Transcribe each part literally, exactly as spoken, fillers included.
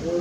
Her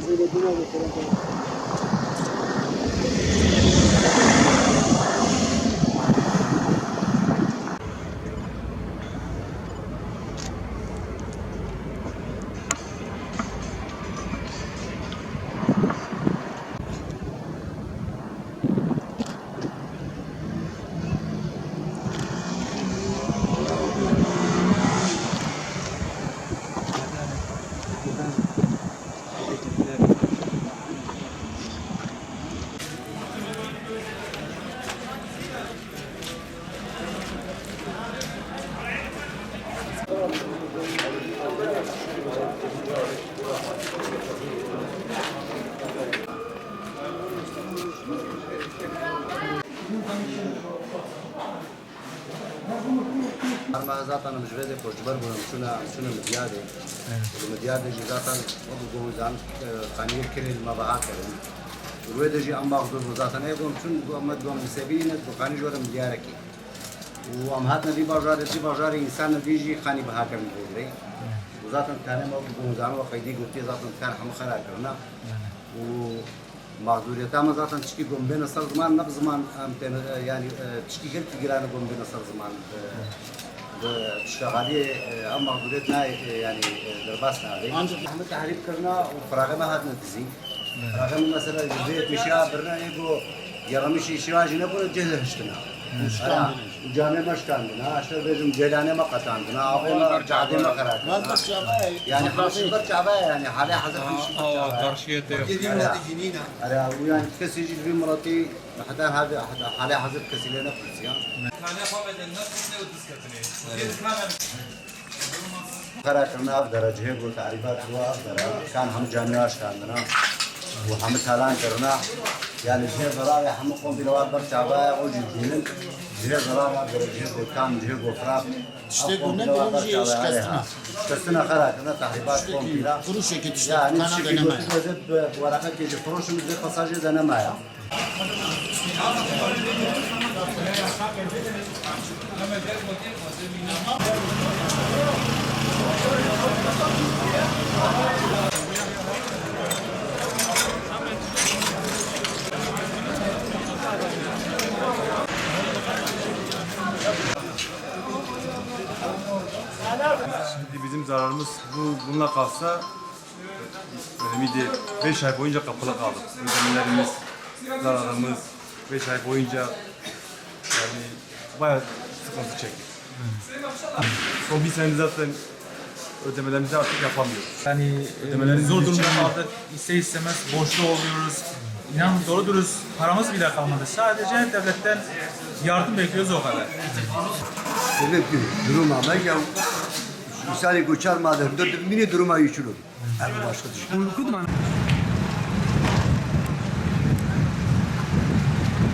me zaten em ji vê dê koçber bûn, em çûne, em çûne Midyadê. Evet. Li Midyadê jî zaten wek ku hûn zanin, e, xaniyê kirê li me biha kirin. Û wê de jî em mexdûr bûn zaten. Ê bûn çûn, em me dibûn li Sebînê, dixanî ji we re Midyadê. Û em hatine vî bajarê, vî bajarê însan dî jî xanî biha kirin li vê derê. Evet. Û zaten tenê me wek ku hûn zanin, we qeydî gotiye zaten tenê hemû xera kirine. Evet. Û Mexdûriyeta me zaten tişkî ku em bêne ser ziman, ne bi ziman em têne, e, yanî, e, tişkî gelkî giran e ku em bêne ser ziman. E, bi tişka xaliyê, e, em mexdûriyet nayê, e, yanî, e, derbas nabê. Ancak hemî tehrîb kirina û firaqê me hatine dizîn. Evet. Firaqê me mesela yüzde yetmiş ya birine ê ku geremişî şiya jî nebûne cih de hiştina. Evet. Ara, Û camê me şikandin, ha, işte bêjim ceylanê me qetandin, ha, avê me cadê me xera kirin, ha. Yanî hemşin ber çava ye, yanî halê hazir hemşin ber çava ye. Ara, ara, û yanî kesê jî li vî miletî heta halê, heta halê hazir kesî lê nepirsiya. Xera kirine ev dere, cihê ku tehrîbat bû ev dere, kan hemû camê aşkandina û hemû talan kirine. Yanî cihê zerarê hemû komple ber çava ye, o jî dibînin. Cihê zerarê ev dere, cihê ku kan, cihê ku firaq. Tiştê ku ne bû jî şikestina. Şikestina xera kirine, tehrîbat komple. Firoşekî tiştê kana de nemaye. Yanî tiştê ku ne bi wereqekê jî firoşin, bi pasajê de nemaye. Şimdi bizim zararımız bu, bununla kalsa, önemi değil. Beş ay boyunca kapalı kaldık. Ödemelerimiz, zararımız, beş ay boyunca yani bayağı sıkıntı çektik. Son bir senedir zaten ödemelerimizi artık yapamıyoruz. Yani, e, ödemelerimiz zor durumda kaldık. İster istemez borçlu oluyoruz. İnanın doğru dürüst paramız bile kalmadı. Sadece devletten yardım bekliyoruz o kadar. Sebep ki duruma me ya, misalê ku çar mah de dört bin duruma yê çilo. Ev başka tişt.